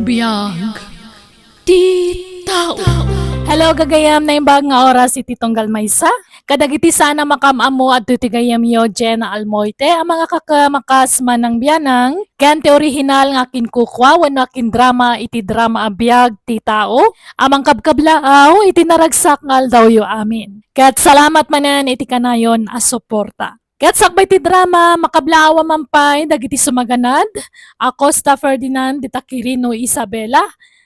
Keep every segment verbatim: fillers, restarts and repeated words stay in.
Biag ti tao. Hello, gagayam, naimbag nga oras iti tunggal maysa. Kadagiti saan a makaam-ammo, adtoy ti gayyemyo, Jenna Almoite, a mangikakamakas, Manang Bianang, ken ti orihinal nga akinkukua wenno akindrama iti drama a Biag ti Tao, a mangkabkablaaw iti naragsak nga aldawyo amin. Ket salamat manen iti kanayon a suporta. Ket sakbay ti drama, makablaaw man pay dagiti sumaganad, Acosta Ferdinand, dita Quirino Isabela,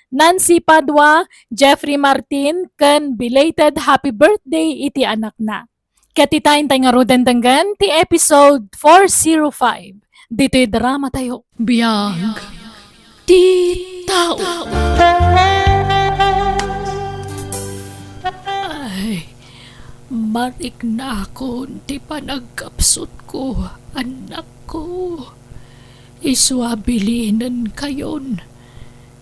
Nancy Padua, Jeffrey Martin, ken belated happy birthday iti anakna. Ket ita, intay ngaruden denggen ti episode four zero five ditoy drama tayo. Biag ti tao. Ay, mariknakon ti panagkapsutko, annakko. Isu a bilinenkayon,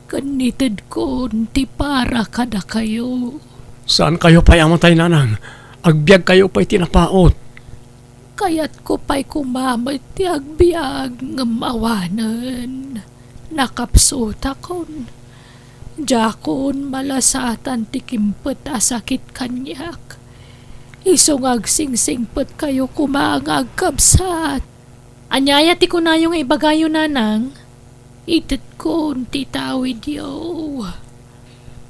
ken itedkon ti para kadakayo. Saankayo pay a matay, nanang. Agbiagkayo pay ti napaut. Kayatko pay koma met ti agbiag ngem awanen. Nakapsutakon. Diakon malasatan ti kimpet a sakit kaniak. Isu nga agsingsingpetkayo koma nga agkabsat. Ania aya ti kunayo nga ibagayo, nanang? Itedkon ti tawidyo.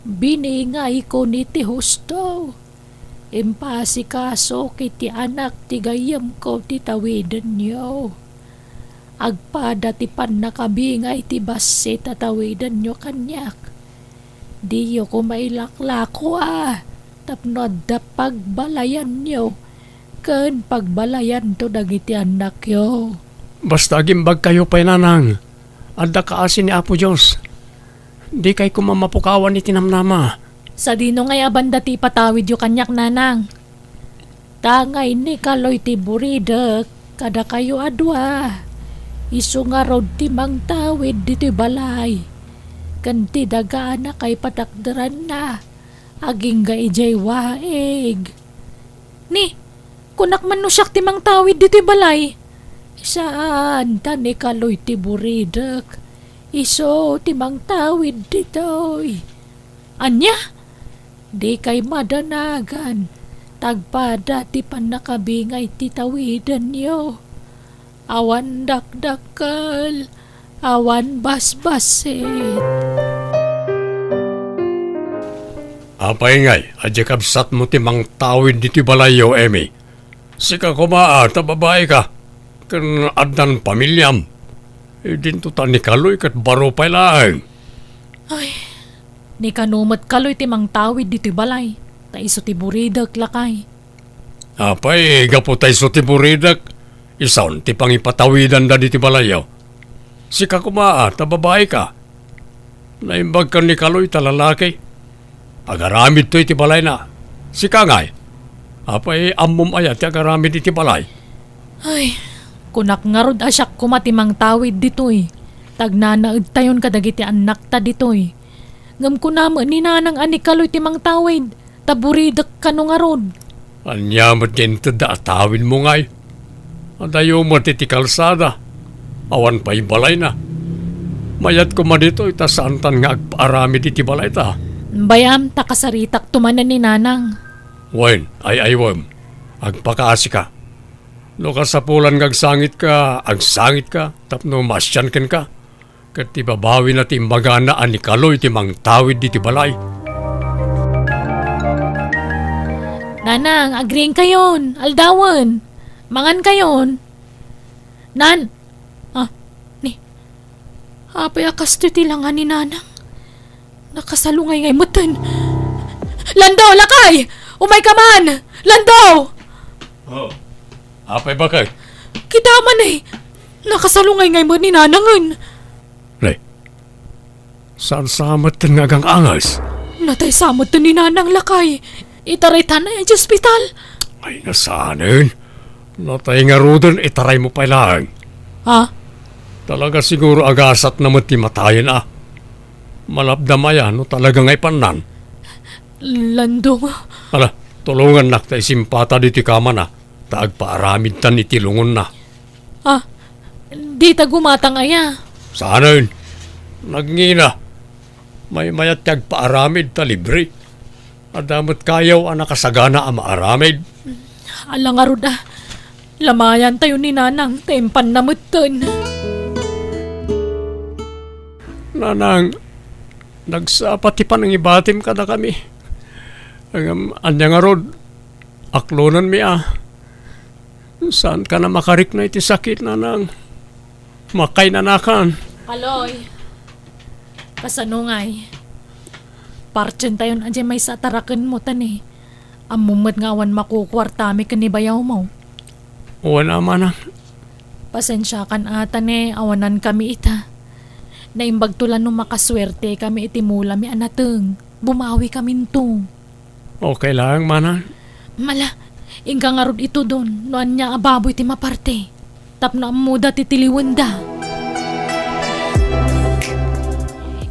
Biningaykon iti husto. Impasikasok iti anak ti gayyemko ti tawidenyo. Agpada ti pannakabingay ti bassit a tawidenyo kaniak. Diyo koma ilaklako a tapno adda pagbalayanyo ken pagbalayanto dagiti annakyo. Basta agimbagkayo pay, nanang. Adda kaasi ni Apo Dios. Dikay koma mapukawan iti namnama. Sadino ngay a banda ti ipatawidyo kaniak, nanang? Ta ngay ni Kaloy ti buridek kadakayo a dua. Isu ngarud ti mangtawid ditoy balay. Ken ti daga a nakaipatakderanna, agingga idiay waig. Ni, kunak man no siak ti mangtawid ditoy balay? Saan, ta ni Kaloy ti buridek. Isu ti mangtawid ditoy. Ania? Dikay madanagan, ta agpada ti pannakabingay ti tawidenyo. Awan dakdakkel, awan basbassit. Apay ngay a di kabsatmo ti mangtawid ditoy balayyo, Emmy? Sika koma a ta babaika, ken addan pamiliam. Idinto ta ni Kaloy ket baro pay laeng. Ay, ni kano met Kaloy ti mangtawid ditoy balay, ta isu ti buridek, lakay. Apay, gapu ta isu ti buridek, isun ti pangipatawidanda ditoy balayyo. Sika koma a ta babaika. Naimbag ken ni Kaloy ta lalaki. Agaramidto iti balayna. Sika ngay? Apay, ammom aya ti agaramid iti balay? Ay, kunak ngarud a siak koma ti mangtawid ditoy. Ta agnanaedtayon kadagiti annakta ditoy. Ngem kuna met ni nanang a ni Kaloy ti mangtawid, ta buridek kano ngarud. Ania met ti intedda a tawidmo ngay? Adayo met iti kalsada. Awan pay balayna. Mayat koma ditoy ta saantan nga agpaaramid iti balayta. Bay-am ta kasaritakto manen ni nanang. Wen, ay-aywem. Agpakaasika. No kasapulan nga agsangitka, agsangitka tapno maasian kenka. Ket ti babawina ti imbagana a ni Kaloy ti mangtawid ditoy balay. Nanang, agriingkayon, aldawen. Mangankayon. Nan-, ah, ni, apay a kastoy ti langa ni Nanang? Nakasalungay ngay metten. Lando, lakay! Umayka man! Lando! Oh, apay baket? Kita man eh. Nakasalungay ngay met ni Nanangen. Nay, saan sa metten nga agang-angas? Natay sa metten ni Nanang, lakay. Itaray ta na iti ospital. Ay, nasaanen. Natay ngaruden, itaraymo pay laeng. Ha? Talaga siguro agasat na met ti matayen a. Malapdam aya no talaga nga ipannan. Landong. Ala, tulongannak ta isimpata ditoy kamana, ta agpaaramidtan iti lungonna. Ah, dita gumatang aya? Saanen. Nagngina. Maymayat ti agpaaramid ta libre. Adda met kayo a nakasagana a maaramid. Ala ngarud a, lamayantayo ni Nanang ta impanna metten. Nanang, nagsapa ti panangibatim kadakami. Ngem ania ngarud, aklonenmi a. Saankan a makarikna iti sakit, Nanang. Makainanakan. Kaloy, kasano ngay? Partientayon a diay maysa a tarakenmo, ta ni, ammom met nga awan makukuartami ken ni bayawmo. Wen a, Manang. Pasensiakan a, ta ni, awanankami ita. Naimbagto la no makasuertekami iti mulami a nateng. Bumawikaminto. Okay lang, Manang. Ala, inka ngarud itudon no ania a baboy ti maparte. Tapno ammoda ti tiliwenda.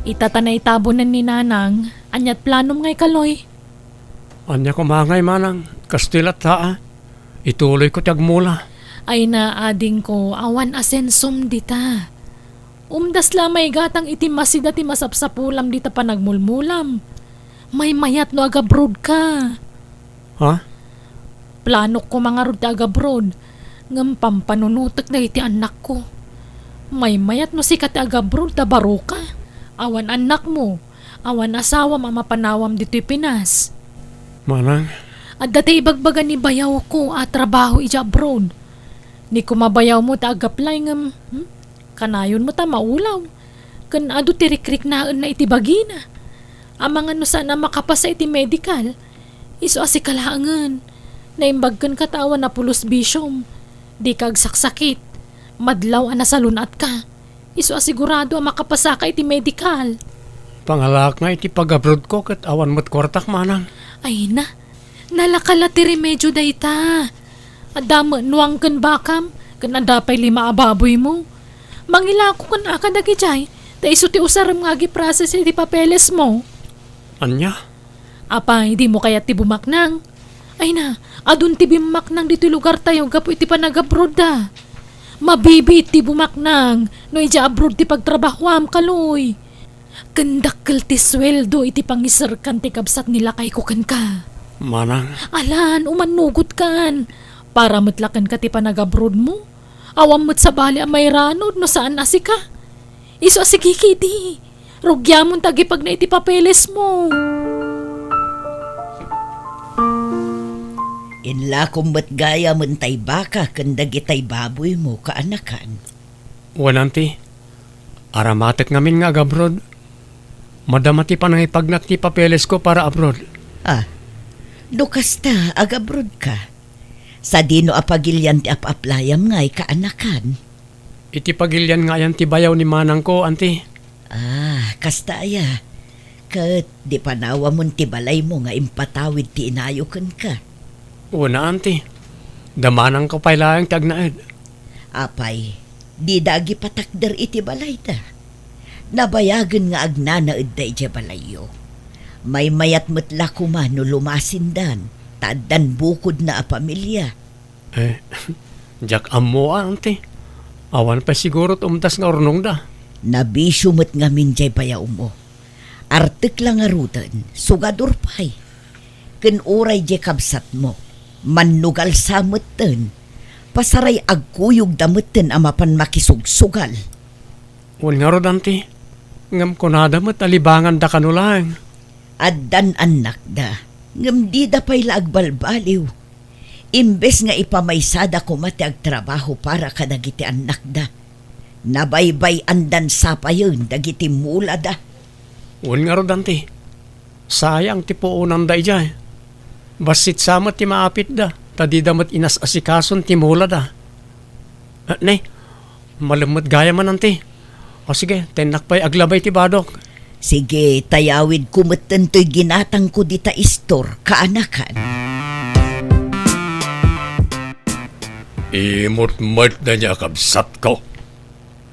Ita ta naitabonen ni Nanang, ania't planom ngay, Kaloy? Ania koma ngay, Manang? Kastoy latta a. Ituloyko ti agmula. Ay na, adingko, awan a sensom dita. Umdas la a maigatang iti masida ti masapsapulam dita panagmulmulam. Maymayat no agabrodka. Ha? Planok koma ngarud ti agabrod, ngem pampanunotek dagiti annakko. Maymayat no sika ti agabrod ta baroka. Awan annakmo, awan asawam a mapanawam ditoy Pinas. Manang? Adda ti ibagbaga ni bayawko a trabaho idiay abroad. Ni koma bayawmo ti ag-apply ngem, hmm? Kanayon met a maulaw. Ken adu ti rikriknaenna iti bagina. Amangan no saan a makapasa iti medical. Isu a sika laengen. Naimbag kenka ta awan a pulos bisiom. Dika agsaksakit. Madlaw a nasalun-atka. Isu a sigurado a makapasaka iti medical. Pangalaak nga iti pag-abroad ko ket awan met kuartak, Manang. Ay na, nalaka la ti remedio dayta. Adda met nuang ken bakam, ken adda pay lima a baboymo. Mangilako ken a kadagijay, ta isu ti usarem nga agiprocess iti papelesmo. Ania? Apay, dimo kayat ti bumaknang? Ay na, adun ti bimmaknang ditoy lugartayo gapu iti panagabroadda. Mabibiit ti bumaknang no idiay abroad ti pagtrabahoam, Kaloy. Ken dakkel ti sueldo iti pangiserkan ti kabsat ni lakayko kenka. Manang. Alan, umannugotkan. Para met la kenka ti panagabroadmo. Awan met sabali a mairanod no saan a sika. Isu a sigikidi. Rugiamon ta agipagna iti papelesmo. Inlakom met gayamen tay baka ken dagitay baboymo, kaanakan. Wen, Auntie, aramatek ngamin nga agabroad. Madama ti panangipagnak ti papeles ko para abroad. Ah, no kasta, agabroad ka. Sadino a pagilian ti ap-aplayam ngay, kaanakan? Iti pagilian nga ayan ti bayaw ni manangko, Auntie. Ah, kasta aya. Ket di panawamon ti balaymo nga impatawid ti inayo kenka. Wen, Auntie. Da manangko pay laeng ti agnaed. Apay, dida agipatakder iti balayda. Nabayagen nga agnanaedda idiay balayyo. Maymayat met la koma no lumasindan, ta addan bukodna a pamilia. Eh, diak ammo, Auntie. Awan pay siguro ti umdas nga urnongda. Nabisio met ngamin diay bayawmo. Artek la ngaruden, sugador pay. Ken uray diay kabsatmo, mannugal sa metten. Pasaray agkuyogda metten a mapan makisugsugal. Wen ngarud, Auntie, ngem kunada met a libanganda kano laeng. Addan annakda, ngem dida pay la agbalbaliw. Imbes nga ipamaysada koma ti agtrabaho para kadagiti annakda, nabaybay-andan sa payen dagiti mulada. Wen ngarud, Auntie, sayang ti puonanda idiay. Bassit sa met ti maapitda, ta dida met inas-asikason ti mulada. Ah, ne, malem met gayamen, Auntie. O sige, tennak pay aglabay ti badok. Sige, tayawidko metten toy ginatangko dita istor, kaanakan. Imutmet dayta a kabsatko.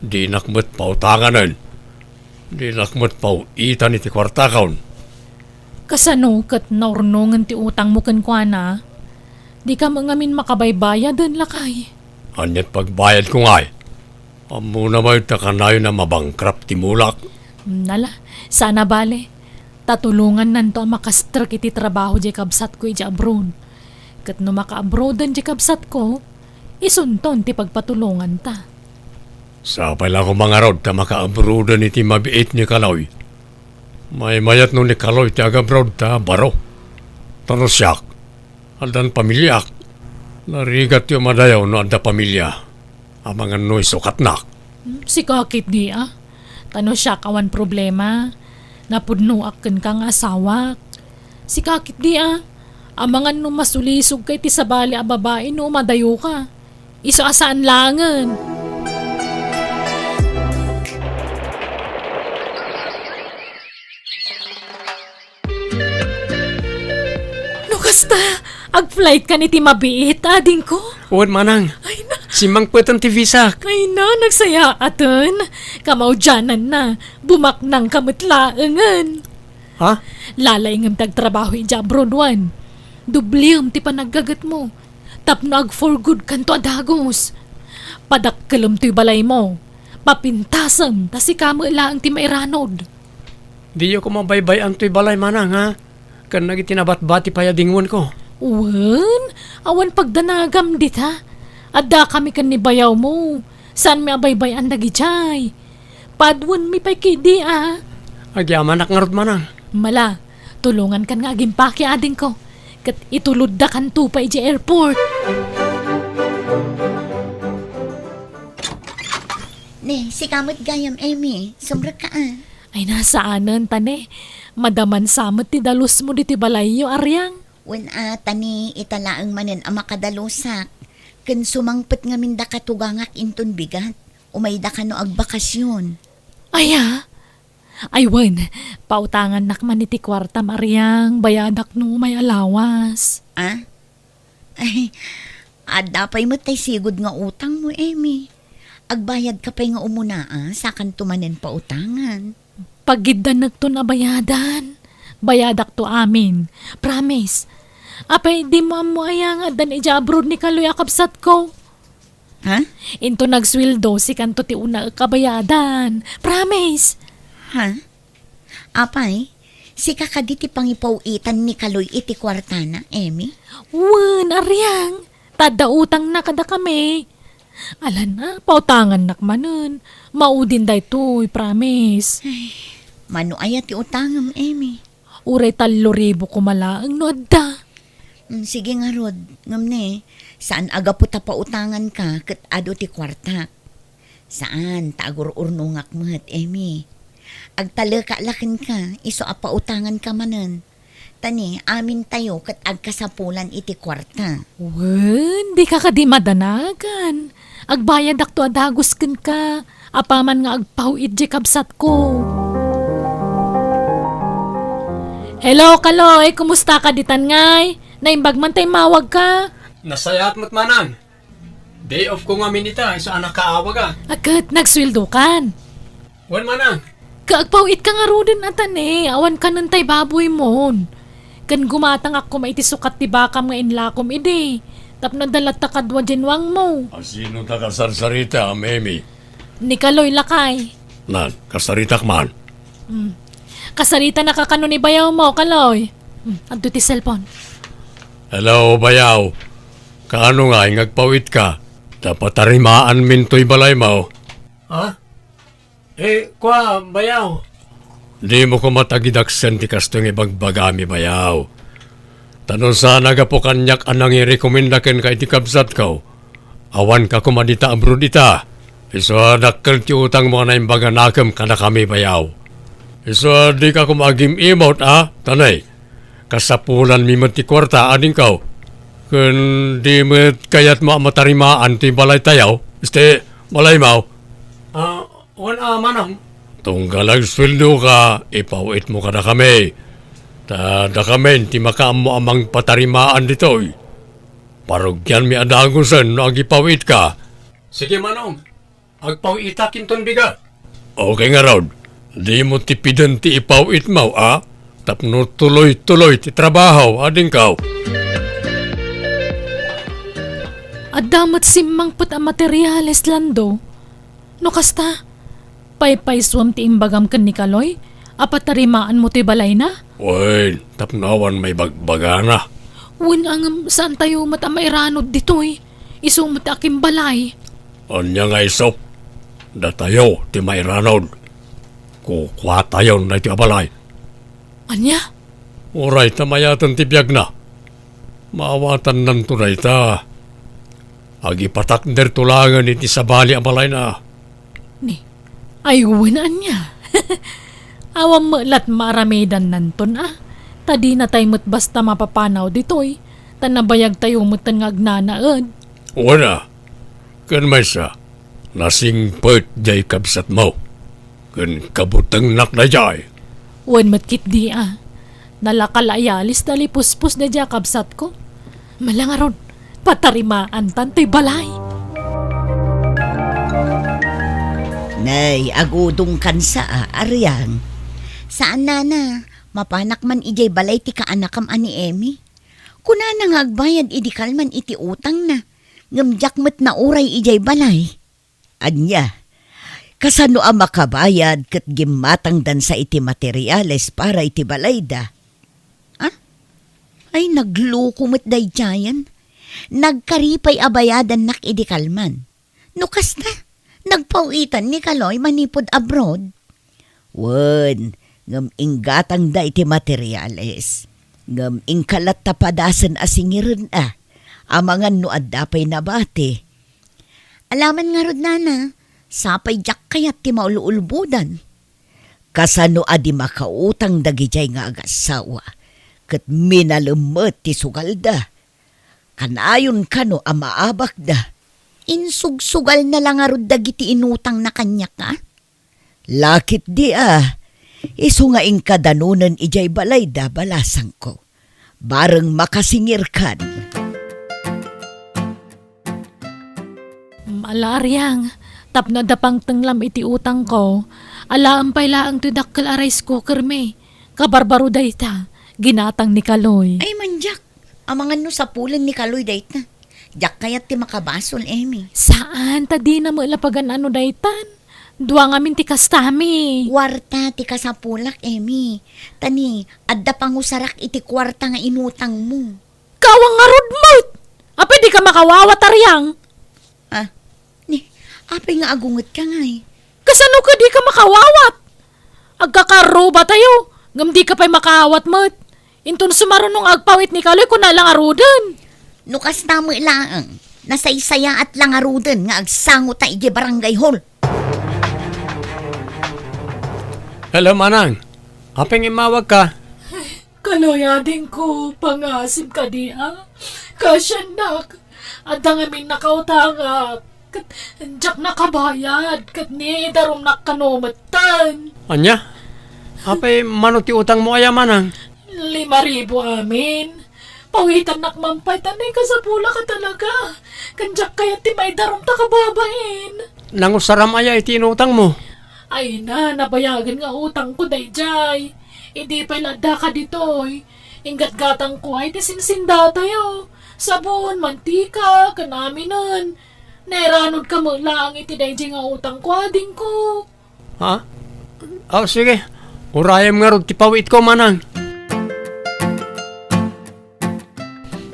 Dinak met pautanganen. Dinak met paw-itan iti kuartakon. Kasano ket naurnongen ti utangmo kenkuana? Dika met ngamin makabaybayaden, lakay. Ania't pagbayadko ngay? Ammona met ta kanayon a mabankrupt ti mulak. Nala, saan a bale. Ta tulongannanto a makastrek iti trabaho diay kabsatko idiay abroad. Ket no maka-abroaden diay kabsatko, isunton ti pagpatulonganta. Sapay la koma ngarud ta maka-abroaden iti mabiit ni Kaloy. Maymayat no ni Kaloy ti agabroad ta baro. Ta no siak, addan pamiliak. Narigat ti umadayo no adda pamilia. Amangan no isukatnak. Hmm, sika ketdi a. Ta no siak awan problema. Napudnoak kenka nga asawak. Sika ketdi a. Amangan no masulisogka iti sabali a babai no umadayoka. Isu a saan laengen. No kasta, ag-flight kan iti mabiit, adingko? Wen, manang. Ay na. Simmangpeten ti visak. Ay na, nagsayaaten. Kamaudiananna, bumaknangka met laengen. Ha? Lalaingem ti agtrabaho idiay abroad, Juan. Dubliem ti panaggagetmo. Tapno ag-for good kanto a dagus. Padakkelem toy balaymo. Papintasem, ta sika met laeng ti mairanod. Diyo koma baybay-an toy balay, manang, ha? Ken dagiti nabatbati pay a dingwenko. Wen, awan pagdanagam dita. Addakami ken ni bayawmo. Saanmi a baybay-an dagidiay. Paduenmi pay ketdi a. Agyamanak ngarud, manang. Mala, tulongankan nga agimpake, adingko. Ket ituloddakanto pay idiay airport. Ne, sika met gayam, Emmy. Sumrekka a. Ay na, saanen, ta ne, madamansa met ti dalusmo ditoy balayyo, Ariang. Wen a, ta ne, ita laeng manen a makadalusak. Ken sumangpet ngamin daka tugangak inton bigat. Umayda kano agbakasyon. Aya? Ay wen, pautangannak man iti kuartam, Ariang, bayadak no umay a lawas. A? Ay, adda pay met tay sigud nga utangmo, Emmy. Agbayadka pay nga umuna a, sakanto manen pautangan. Pagiddanekton a bayadan. Bayadakto amin. Promise. Apay, dimo ammo aya nga addan idiay abroad ni Kaloy a kabsatko? Ha? Inton nagsueldo, sikanto ti unaek a bayadan. Promise! Ha? Apay, sika kadi ti pangipaw-itan ni Kaloy iti kuartana, Emmy? Wen, Ariang. Ta adda utangna kadakami. Ala na, pautangannak manen. Maudin daytoy, promise. Ay, mano aya ti utangem, Emmy? Uray tallo ribu koma laeng no adda. Mm, sige ngarud, ngem ne, saan a gapu ta pautanganka ket adu ti kuartak. Saan, ta agur-urnongak met, Emmy. Agtalekak la kenka, isu a pautanganka manen. Ta ne, amintayo ket agkasapulan iti kuarta. Wen, dika kadi madanagan. Agbayadakto a dagus kenka. Apaman nga agpaw-it diay kabsatko. Hello, Kaloy. Kumusta ka ditan ngay? Naimbag man ta immawagka. Nasayaat met, manang. Day off ko ngamin ita, isu a nakaawag a. A ket, nagsueldokan. Wen, manang. Ket agpaw-itka ngaruden a ta ne, awan kanen tay baboymon. Ken gumatangak koma iti sukat ti bakam nga inlakom idi. Tapno adda latta kadua diay nuangmo. A sino ta kasarsarita, Emmy? Ni Kaloy, lakay. Nan, kasaritak man. Hmm. Kasaritanaka kano ni bayawmo, Kaloy? Hmm, adto ti cellphone. Hello, bayaw. Kaano ngay nga agpaw-itka? Ta patarimaanmin toy balaymo. Ha? Eh, kua, bayaw. Dimo koma tagidaksen ti kastoy nga ibagbagami, bayaw. Ta no saan a gapu kaniak a nangirekomenda kenka iti kabsatko, awanka koma dita abroad ita. Isu a dakkel ti utangmo a naimbag a nakem kadakami, bayaw. Isu a dika koma agim-imot a, ta ne, kasapulanmi met ti kuarta, adingko. Ken di met kayatmo a matarimaan ti balaytayo, isu ti balaymo. Ah, wen a, manang. Tunggal agsueldoka, ipaw-itmo kadakami. Ta dakamin ti makaammo a mangpatarimaan ditoy. Parugianmi a dagusen no agipaw-itka. Sige, manong. Agpaw-itak inton bigat. Okay ngarud. Dimo tipiden ti ipaw-itmo, a? Tapno tuloy-tuloy ti trabaho, adingko. Adda met simmangpet a materiales, Lando. No kasta, Paypaysuam ti imbagam ken ni Kaloy a patarimaanmo ti balayna? Wen, tapno awan maibagbagana. Wen, ngem saantayo met a mairanod ditoy. Isu met ti akimbalay. Ania nga isu? Datayo ti mairanod. Kukuatayon daytoy a balay. Ania? Uray ta mayaten ti biagna. Maawatannanto dayta. Agipatakderto laengen iti sabali a balayna. Ni, ay wen ania? Awan met lat maaramidannanton a. Ta dinatay met basta mapapanaw ditoy. Ta nabayagtayo metten nga agnanaed. Wen a, ken maysa, nasingpet jay kabsatmo. Ken kabutengnak dayjay. Wen met ketdi a. Nalaka la a yalis ta lipuspos dayjay a kabsatko. Mala ngarud, patarimaantan toy balay. Nay, agudongkan sa a, Ariang. Saan, nana. Mapanak man idiay balay ti kaanakam a ni Emmy. Kunana nga agbayad idi kalman iti utangna. Ngem diak met nauray idiay balay. Ania? Kasano a makabayad ket gimmatangdansa iti materiales para iti balayda? Ah? Ay, nagluko met daydiayen. Nagkari pay a bayadannak idi kalman. No kasta, nagpaw-itan ni Kaloy manipud abroad. Wen, ngem inggatangda iti materiales. Ngem inka latta padasen a singiren a, amangan no adda pay nabati. Alaman ngarud, nana, sapay diak kayat ti maululbodan. Kasano a di makautang dagidiay nga agassawa, ket minalem met ti sugalda. Kanayon kano a maabakda. Insugsugalna la ngarud dagiti inutangna kaniak, a? Lakit di a, isu nga inka danonen idiay balayda, balasangko. Bareng makasingirkan. Ala, Ariang, tapno adda pangtenglam iti utangko, alaem pay laeng ti dakkel a rice cooker mi. Kabarbaro dayta, ginatang ni Kaloy. Ay, mandiak. Amangan no sapulen ni Kaloy dayta. Diak kayat ti makabasol, Emmy. Saan, ta dina met la pagan-ano daytan. Dua ngamin ti kastami. Kuarta ti kasapulak, Emmy. Ta ni, adda pangusarak iti kuarta nga inutangmo. Kawang ngarud met! Apay dika makawawat, Ariang? Ah, ni, apay nga agungetka ngay? Kasano ka dika makawawat? Agkakarrubatayo, ngem dika pay makaawat met. Inton sumaruno nga agpawit ni Kaloy, kuna la ngaruden. No kasta met laeng, nasaysayaat la ngaruden nga agsango ta idiay barangay hall. Hello, Manang. Apay nga immawagka? Kaloy, adingko, pangasim kadi a? Kasiannak, adda ngamin nakautangak. Ket diak nakabayad, ket ni, idarumnak kano metten. Ania? Apay mano ti utangmo aya, Manang? Lima ribu amin. Pawitannak man pay, ta ni, kasapulak a talaga. Ken diak kayat ti maidarum ta kababain. Nangusaram aya iti inutangmo? Ay na, nabayagen nga utangko daydiay. Idi pay la addaka ditoy, inggatgatangko ay ti sinsindatayo. Sabon, mantika, ken aminen. Nairanodka met laeng iti daydiay nga utangko, adingko. Ha? Aw, sige. Urayem ngarud ti pawitko, Manang.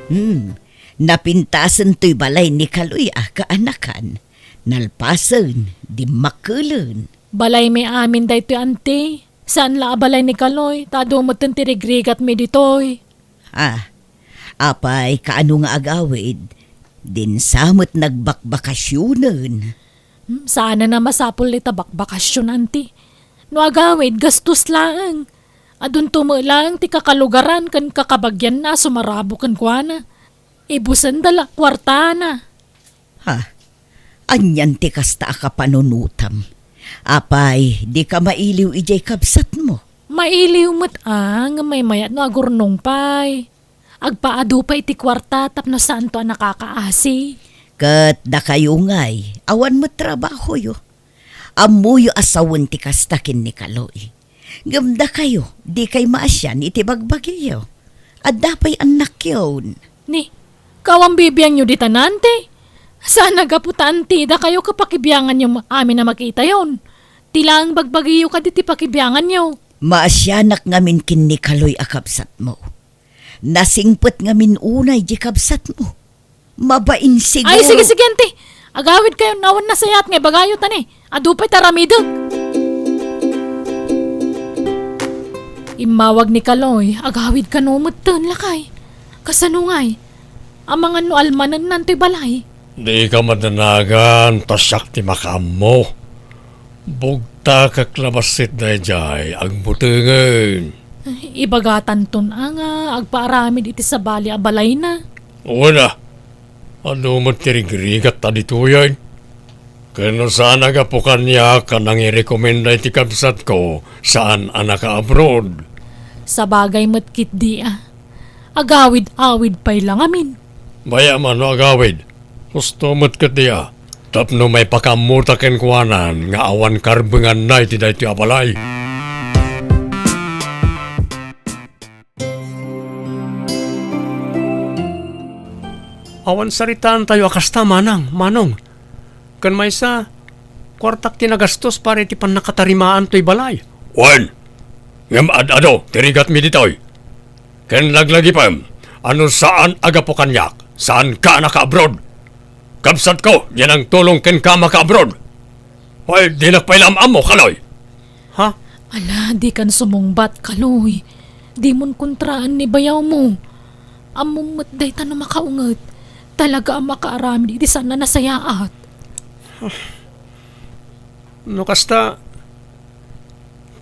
Hmm, napintasen toy balay ni Kaloy a kaanakan. Nalpasen, dimmakkelen. Balaymi amin daytoy, anti. Saan la a balay ni Kaloy, ta adu metten ti rigrigatmi ditoy. Ah, apay, kaano nga agawid? Dinsa met nagbakbakasionen. Hmm, saan a masapul ita bakbakasion, anti. No agawid, gastos laeng. Adunto met laeng ti kakalugaran ken kakabagianna a sumarabo kenkuana. Ibusenda la kuartana. Ha? Anian ti kasta a kapanunotam? Apay, dika mailiw idiay kabsatmo? Mailiw met a, ngem maymayat no agurnong pay. Agpaadu pay iti kuarta tapno saanto a nakakaasi. Ket dakayo ngay, awan met trabahoyo. Ammoyo a sawen ti kasta ken ni Kaloy. Ngem dakayo, dikay maasian iti bagbagiyo. Adda pay annakyon. Ni, kawan bibiangyo dita, anti? Saan a gapu ta anti dakayo ket pakibianganyo amin a makitayon. Ti laeng bagbagiyo kadi ti pakibianganyo. Maasianak ngamin ken ni Kaloy a kabsatmo. Nasingpet ngamin unay di kabsatmo. Mabain siguro. Ay, sige, sige, anti. Agawidkayon, awan nasayaat nga ibagayo, tani. Adu pay ti aramidek. Immawag ni Kaloy, agawid kano metten, lakay. Kasano ngay? Amangan no almanennan toy balay? Dika madanagan, ta siak ti makaammo. Bugtakek la bassit daydiay, agbutengen. Ibagatanton a nga agpaaramid iti sabali a balayna. Wen a, adu met ti rigrigat ta ditoyen. Ken no saan a gapu kaniak a nangirekomenda iti kabsatko, saan a naka-abroad. Sabagay met ketdi a. Agawid-awid pay la ngamin. Bay-am a no agawid. Husto met ketdi a. Tapno maipakaammotak kenkuanan nga awan karbenganna iti daytoy a balay. Awan saritaantayo a kasta, Manang, Manong. Ken maysa, kuartak ti nagastos para iti pannakatarimaan toy balay. Wen, ngem ad-adu ti rigatmi ditoy. Ken laglagipem a no saan a gapu kaniak, saanka a naka-abroad. Kabsatko, diay nangtulong kenka a maka-abroad. Ay, dinak pay la am-ammo, Kaloy. Ha? Ala, dikan sumungbat, Kaloy. Dimon kontraan ni bayawmo. Ammom met dayta no makaunget. Talaga a makaaramid iti saan a nasayaat. No kasta,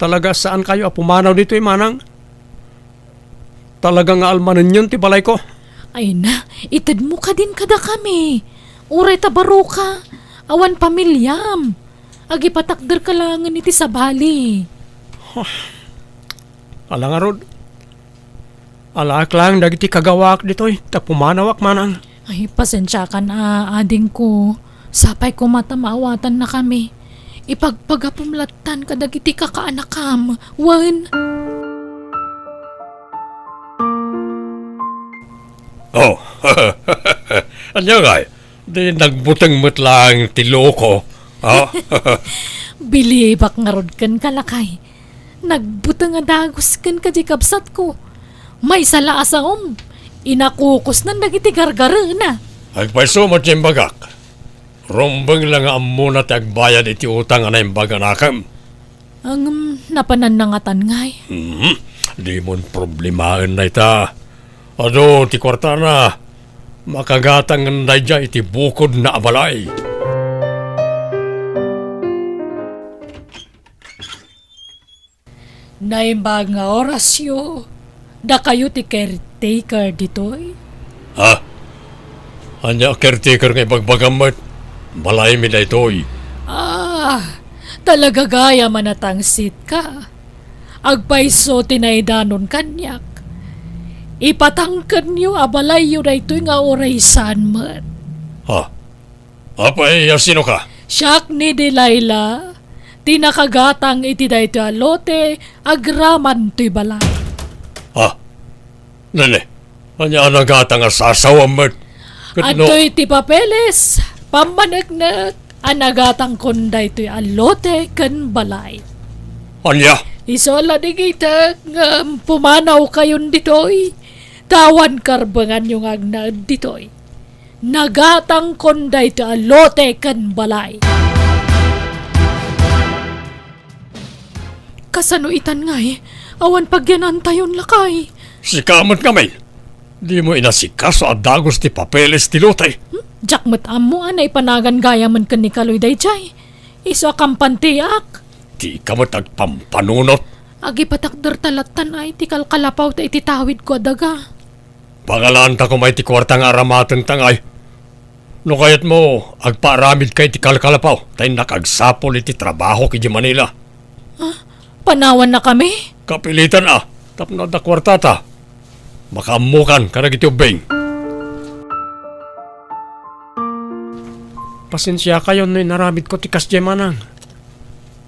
talaga saankayo a pumanaw ditoy, Manang? Talaga nga almanenyon ti balayko? Ay na, itedmo kadin kadakami. Uray ta baroka, awan pamiliam. Agipatakderka laengen iti sabali. Huh. Ala ngarud. Alaek laeng dagiti kagawaak ditoy, ta pumanawak, Manang. Ay, pasensiakan a, adingko. Sapay koma ta maawatannakami. Ipagpagapom lattan kadagiti kakaanakam. Wen. Oh, ania ngay? Di nagbuteng met laeng ti luko, ha? Bilibak ngarud kenka, lakay. Nagbuteng a dagus kenka diay kabsatko. Maysa la a saom, inakukosnan dagiti gargarena. Agpayso met ti imbagak. Rumbeng la nga ammona ti agbayad iti utang a naimbag a nakem. Ngem, napananna ngatan ngay? Hmm, dimon problemaen dayta. Adu ti kuartana, makagatang daydiay iti bukodna a balay. Naimbag nga orasyo, dakayo ti caretaker ditoy? Ha? Ania a caretaker nga ibagbagam met? Balaymi daytoy. Ah, talaga gayam a natangsitka. Agpayso ti naidanon kaniak. Ipatangkenyo a balayyo daytoy nga uray saan met. Ha? Apay a sinoka? Siak ni Delilah, ti nakagatang iti daytoy a lote agraman toy balay. Ha? Nene, ania a nagatang a sasawam met? Ket no adtoy ti papeles, pammaneknek a nagatangkon daytoy a lote ken balay. Ania? Isu a ladigitek ngem pumanawkayon ditoy, ta awan karbenganyo nga agnaed ditoy. Nagatangkon daytoy a lote ken balay. Kasano itan ngay? Awan pagyanantayon, lakay. Sika met ngamin. Dimo inasikaso a dagus ti papeles ti lote. Hmm? Diak met ammo a naipanagan gayamen ken ni Kaloy daydiay. Isu a kampantiak. Dika met agpampanunot. Agipatakderta lattan ay ti kalkalapawta iti tawidko a daga. Pangalaanta koma iti kuarta nga aramatenta ngay. No kayatmo, agpaaramidka iti kalkalapaw, ta innak agsapul iti trabahok idiay Manila. Ah, panawannakami? Kapilitan a, tapno adda kuartata. Makaammokan kadagiti ubbing. Pasensiakayon no inaramidko ti kasdiay, Manang.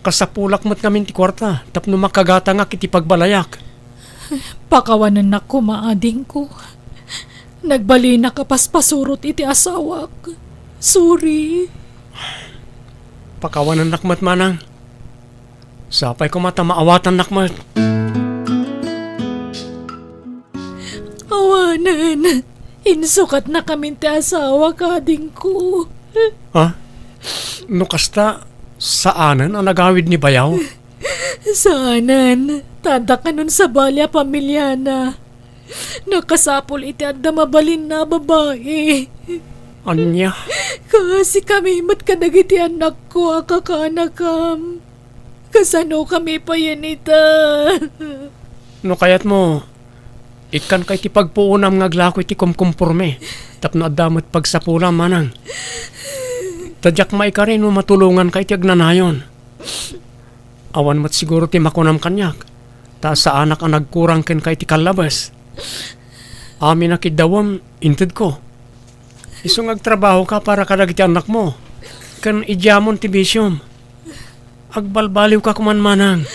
Kasapulak met ngamin ti kuarta tapno makagatangak iti pagbalayak. Pakawanennak koma, adingko. Nagbalinak a paspasurot iti asawak. Sorry. Pakawanennak met, Manang. Sapay koma ta maawatannak met. Awanen, insukatnakamin ti asawa, kadingko. Ha? No kasta, saanen a nagawid ni bayaw? Saanen, ta adda kanon sabali a pamiliana. Nakasapul iti adda mabalinna a babai. Ania? Kaasikami met kadagiti annakko a kakaanakam. Kasanokami payen ita? No kayatmo, ikkanka iti pagpuonam nga aglako iti kumkumporme tapno adda met pagsapulam, manang. Ta diak maikari no matulonganka iti agnanayon. Awan met siguro ti makunam kaniak, ta saanak a nagkurang kenka iti kallabes. Amin a kiddawem, intedko. Isu nga agtrabahoka para kadagiti annakmo, ken idiamon ti bisiom. Agbalbaliwka koman, manang.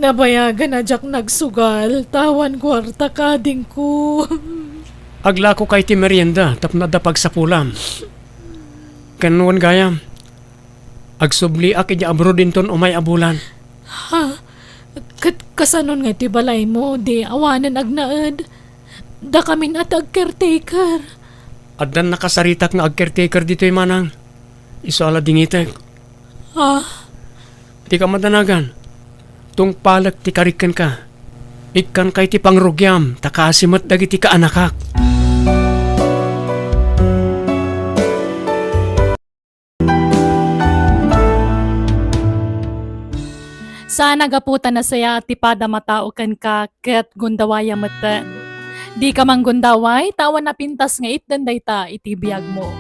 Nabayagan a diak nagsugal, ta awan kuarta, kadingko. Aglakoka iti merienda tapno adda pagsapulam. Ken wen gayam, agsubliak idiay abroad inton umay a bulan. Ha? Ket kasanon nga iti balaymo, di awanen agnaed? Dakamin a ti agcaretaker. Addan nakasaritak nga agcaretaker ditoy, manang. Isu a la dingitek. Ah? Dika madanagan. Tungpalek ti karik kenka. Ikkanka iti pangrugiam, ta kaasi met dagiti kaanakak. Saan a gapu ta nasayaat ti padam a tao kenka ket gundawayam metten. Dika manggundaway, ta awan napintas nga itden dayta iti biagmo.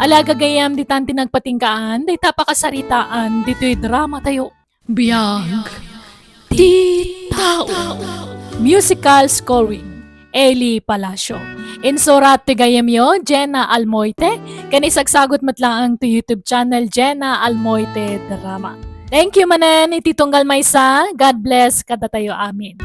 Ala, gagayyem, ditan ti nagpatinggaan dayta pakasaritaan ditoy dramatayo. Biag ti tao. Musical scoring, Eli Palacio. Insurat ti gayyemyo, Jenna Almoite, ken isagsagut met laeng ti YouTube channel, Jenna Almoite Drama. Thank you manen iti tunggal maysa. God bless kadatayo amin.